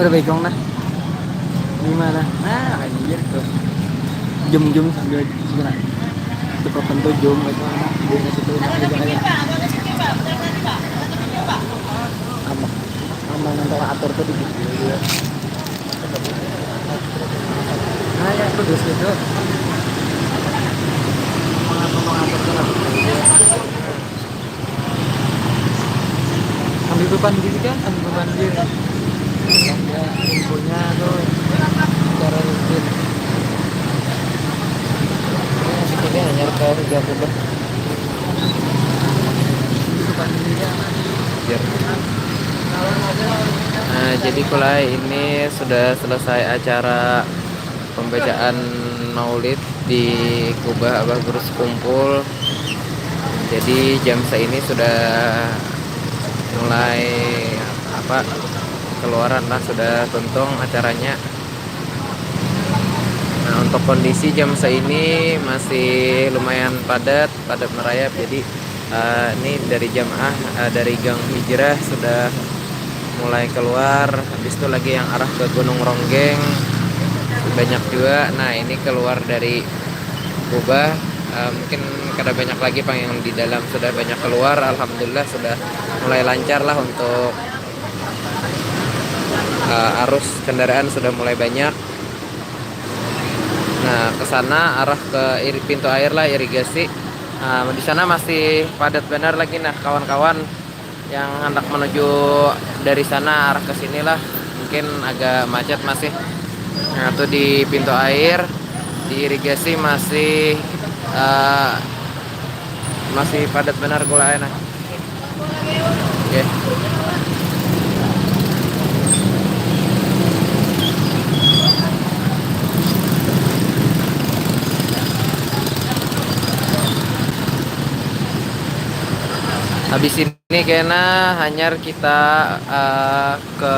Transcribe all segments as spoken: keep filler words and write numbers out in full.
Begong nah. Di mana? Nah, anjir tuh. Jum-jum sambil gimana? Itu papan tuh jum itu anak di situ nah, di Jakarta. Aman. Aman, nanti atur tuh di video. Nah, ya, terus gitu. Mengatur-mengatur tuh lah. Ambil beban diri kan, ambil beban diri. Ya, infonya tuh cara rutin. Ini hanya harus jago bah. Ambil beban diri kan. Biar. Nah, jadi kulai ini sudah selesai acara pembacaan maulid di kubah Abah Guru Sekumpul. Jadi jam seini sudah mulai apa, keluaran lah, sudah tuntung acaranya. Nah, untuk kondisi jam seini masih lumayan padat, padat merayap. Jadi eh, ini dari jamaah eh, dari Gang Hijrah sudah mulai keluar. Habis itu lagi yang arah ke Gunung Ronggeng banyak juga. Nah, ini keluar dari kubah. Eh, mungkin kada banyak lagi pang yang di dalam, sudah banyak keluar. Alhamdulillah sudah mulai lancar lah untuk eh, arus kendaraan sudah mulai banyak. Nah, ke sana arah ke iri-, pintu air lah, irigasi. Nah, di sana masih padat benar lagi nah kawan-kawan yang hendak menuju dari sana arah ke sini lah. Mungkin agak macet masih. Nah, tuh di pintu air, di irigasi masih eh, masih padat benar kulai nah. Oke. Habis ini kena hanyar kita eh, ke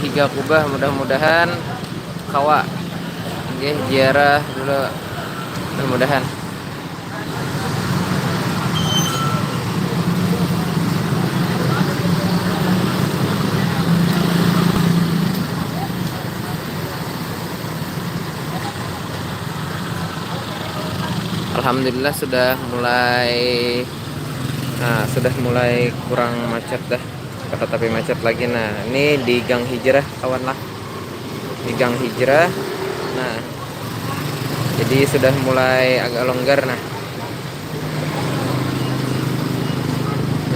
higa kubah, mudah-mudahan kawa. Oke, ziarah dulu, mudah-mudahan. Alhamdulillah sudah mulai, nah, sudah mulai kurang macet dah. Kada tapi macet lagi. Nah, ini di Gang Hijrah kawan lah, di Gang Hijrah. Nah, jadi sudah mulai agak longgar nah.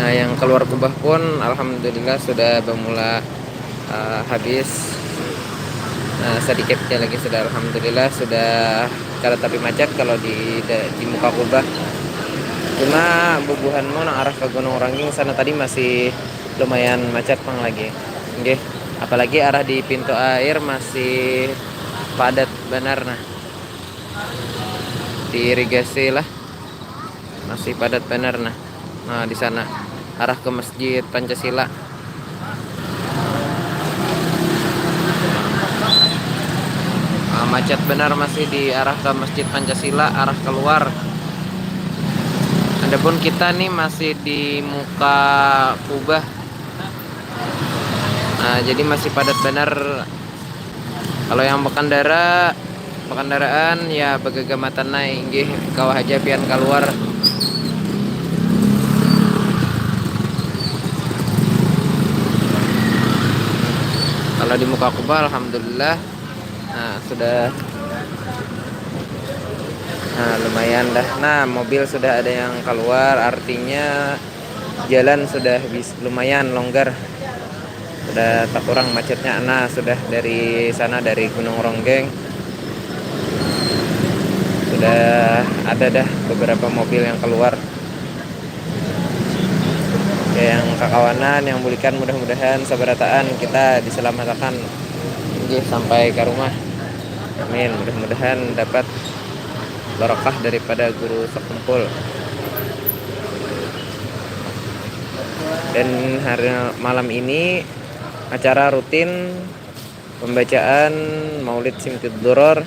Nah, yang keluar kubah pun alhamdulillah sudah bermula uh, habis. Nah, sedikitnya lagi sudah alhamdulillah sudah kada tapi macet kalau di di muka kubah. Cuma bubuhanmu nang arah ke Gunung Rangging sana tadi masih lumayan macet pang lagi. Nggih, apalagi arah di pintu air masih padat benar nah. Di irigasi lah. Masih padat benar nah. Nah, di sana arah ke Masjid Pancasila. Nah, macet benar masih di arah ke Masjid Pancasila, arah keluar. Adapun kita nih masih di muka kubah. Nah, jadi masih padat benar. Kalau yang berkendara, berkendaraan ya begegamatan naik, nggih, kawah aja pian keluar. Kalau di muka kubah, alhamdulillah, nah, sudah, nah, lumayan dah. Nah, mobil sudah ada yang keluar, artinya jalan sudah bis, lumayan longgar, sudah tak kurang macetnya. Nah, sudah dari sana, dari Gunung Ronggeng, sudah ada dah beberapa mobil yang keluar. Ya, yang kakawanan, yang bulikan, mudah-mudahan sabarataan kita diselamatakan, nggih, sampai ke rumah. Amin. Mudah-mudahan dapat barokah daripada guru sekumpul. Dan hari malam ini acara rutin pembacaan Maulid Simtud Duror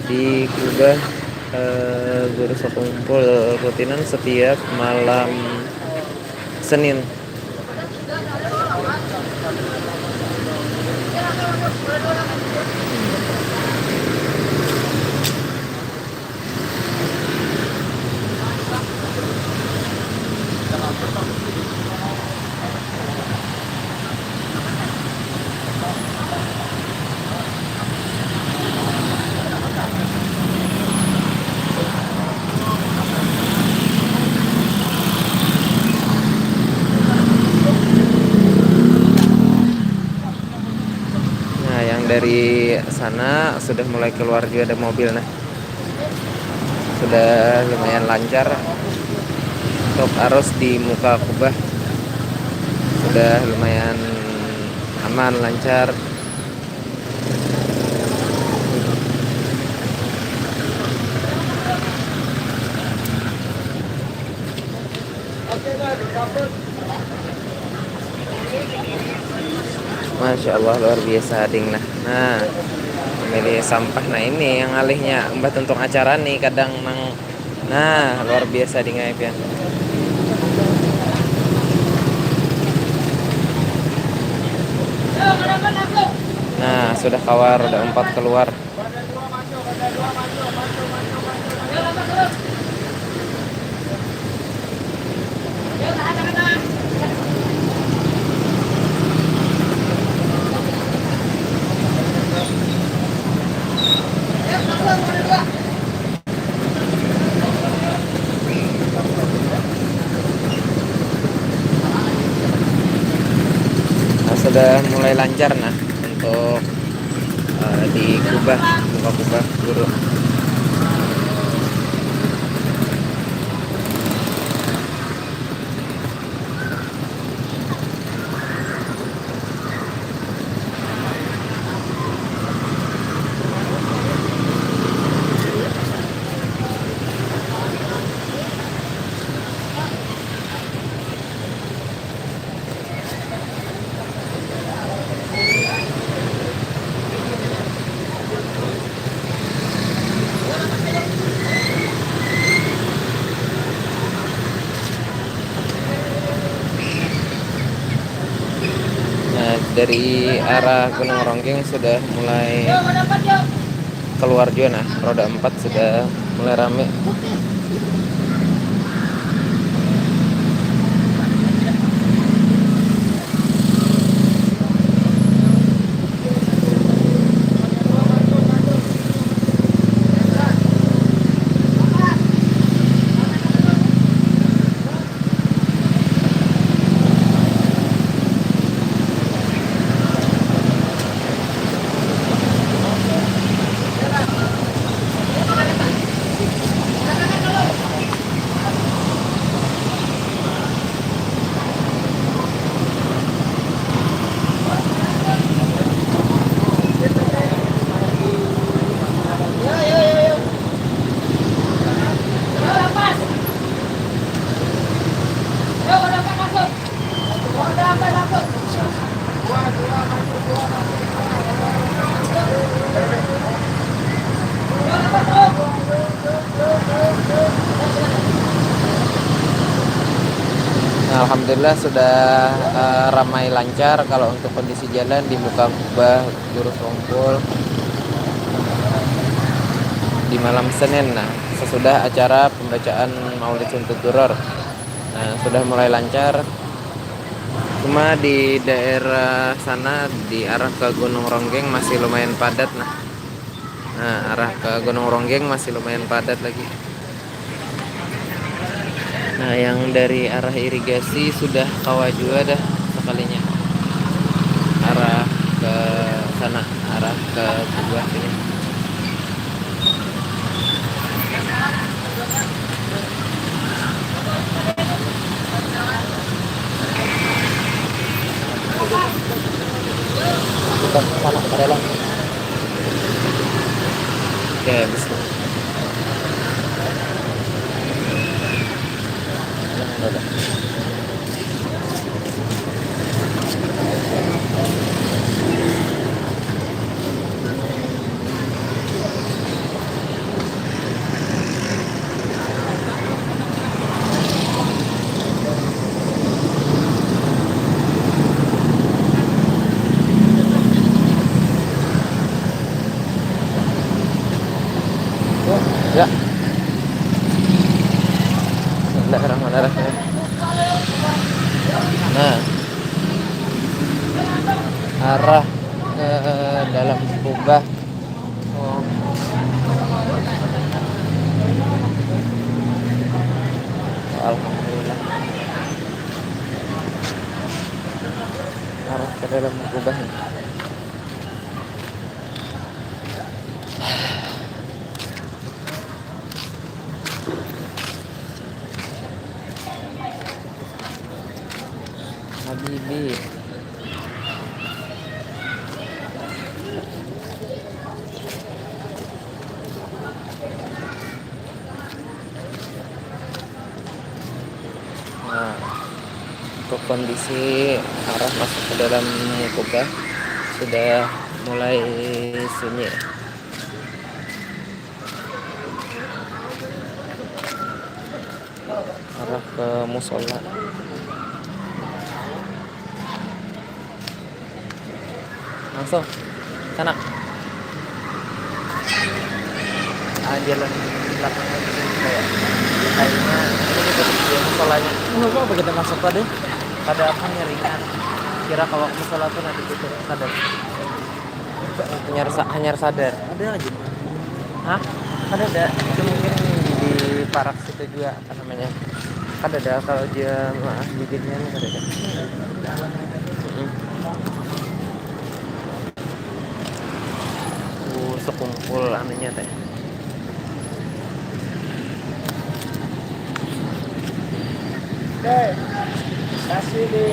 di kubah eh, guru sekumpul rutinan setiap malam Senin. Nah, yang dari sana sudah mulai keluar juga ada mobil, nah. Sudah lumayan lancar untuk arus di muka kubah. Sudah lumayan aman, lancar. Masya Allah, luar biasa ding, nah. Nah, memilih sampah, nah, ini yang alihnya mbah tuntung acara nih, kadang nang, nah, luar biasa ding ai pian. Nah, sudah kawa roda empat keluar. Nah, sudah mulai lancar, nah, untuk, eh, di kubah, buka kubah guru. Nah, dari arah Gunung Ronggeng sudah mulai keluar juga, nah, roda empat sudah mulai rame. Nah, alhamdulillah sudah, eh, ramai lancar kalau untuk kondisi jalan di muka kubah Guru Songkul di malam Senin, nah, sesudah acara pembacaan Maulid Sintu Duror. Nah, sudah mulai lancar. Cuma di daerah sana, di arah ke Gunung Ronggeng, masih lumayan padat, nah. Nah, arah ke Gunung Ronggeng masih lumayan padat lagi. Nah, yang dari arah irigasi sudah kawa jua dah sekalinya. Arah ke sana, arah ke sebelah sini. Bukan sana, ke dalam. Oke, habis. Ya. Bismillahirrahmanirrahim. Nah, arah ke dalam kubah. Oh. Alhamdulillah. Arah ke dalam kubah. Habibi. Nah, untuk kondisi arah masuk ke dalam kubah sudah mulai sunyi. Arah ke musola. Langsung sana. Ah, jalan belakang aja sih, kayak kayaknya ini gitu, dia musolanya. Kenapa begitu masuk tadi? Kada apa, nyaringan. Kira kalau musola tuh nanti gitu, sadar. Hanyar sa-, hanyar sadar. Ada lagi. Hah? Kan ada. Itu mungkin di parak situ juga, apa namanya? Kan ada kalau dia maaf bikinnya nih, kan ada. Mm-mm. Uh, sekumpul anunya teh. Oke. Kasih di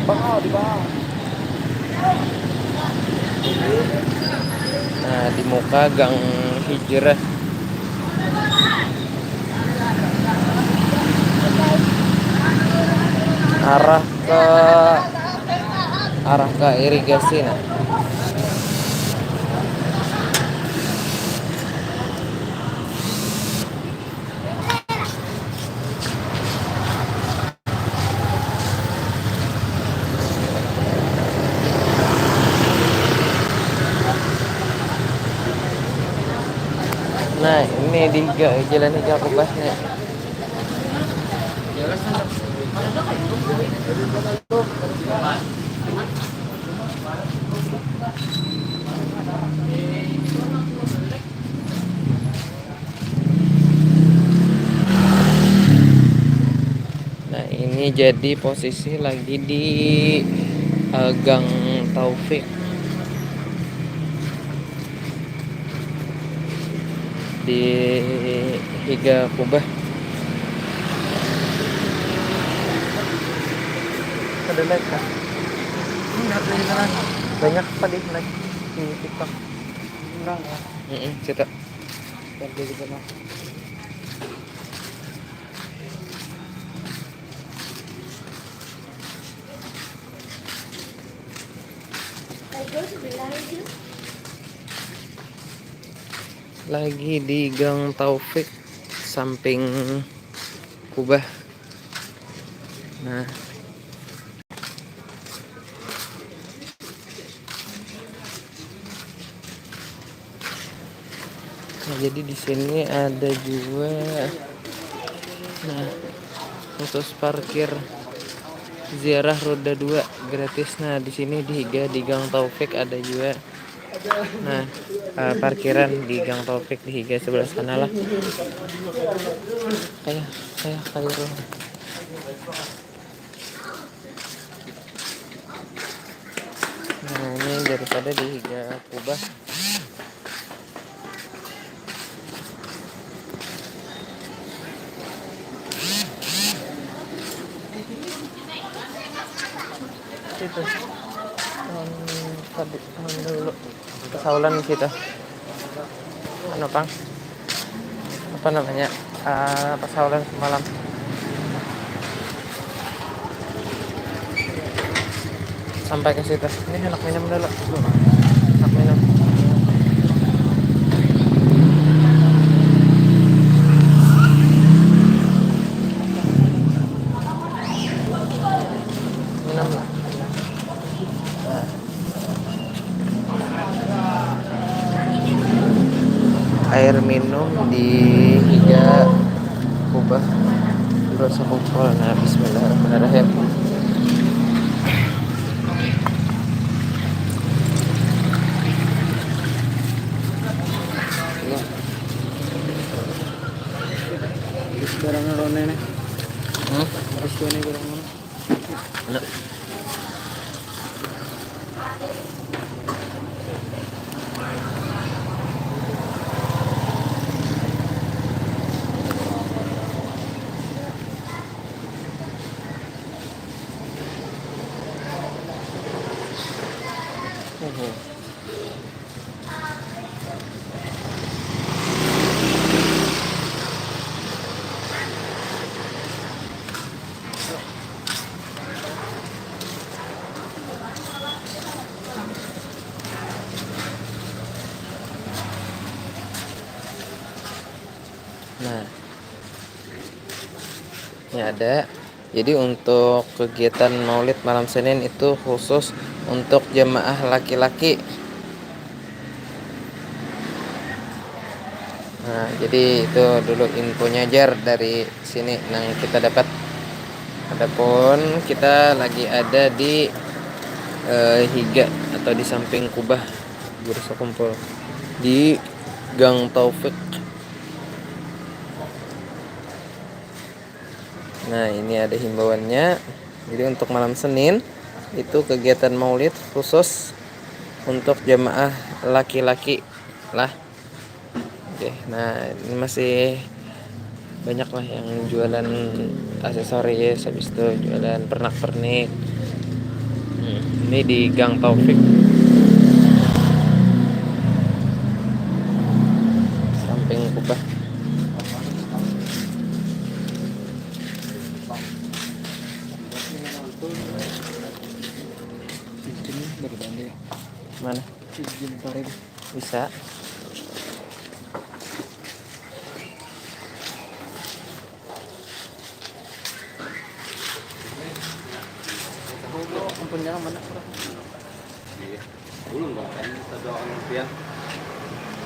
bawah, di bawah. Nah, di muka Gang Hijrah. Arah ke, arah ke irigasi, nah. Nah, ini di ga-, jalan higa kubah nih. Nah, ini jadi posisi lagi di, eh, Gang Taufik. Di higa kubah. Ada live kah? Banyak apa di live di TikTok? Enggak, enggak. Mm-mm, situ. Biar dia juga masuk. Lagi di Gang Taufik, samping kubah. Nah. Nah, jadi di sini ada juga, nah, khusus parkir ziarah roda dua gratis. Nah, di sini di higa di Gang Taufik ada juga. Nah, eh, parkiran di Gang Taufik di higa sebelah sana lah. Kayak, kayak, kayak. Nah, ini daripada di higa kubah. Itu. Hmm, tadi, hmm, dulu. Pasaulan di situ. Anu, pang. Apa namanya? Eh, pasaulan semalam. Sampai ke situ. Ini anak minum dulu. Anak minum. Minum lah. Nah. air minum di higa kubah Guru Sakumpul. Nah, bismillahirrahmanirrahim. Barang rone nih. Hmm? Terus ini barang mana? Nah. Nah, ini ada. Jadi, untuk kegiatan maulid malam Senin itu khusus untuk jemaah laki-laki. Nah, jadi itu dulu infonya, jar, dari sini nang kita dapat. Adapun kita lagi ada di, eh, higa atau di samping kubah Guru Sakumpul di Gang Taufik. Nah, ini ada himbauannya. Jadi, untuk malam Senin itu kegiatan maulid khusus untuk jemaah laki-laki lah. Oke, nah, ini masih banyak lah yang jualan aksesoris, habis itu jualan pernak-pernik. Hmm, ini di Gang Taufik. Samping kubah. Mana? Bisa.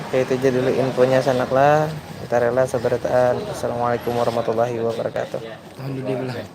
Oke, itu aja dulu infonya, sanak lah. Kita rela sabarataan. Assalamualaikum warahmatullahi wabarakatuh. Alhamdulillah.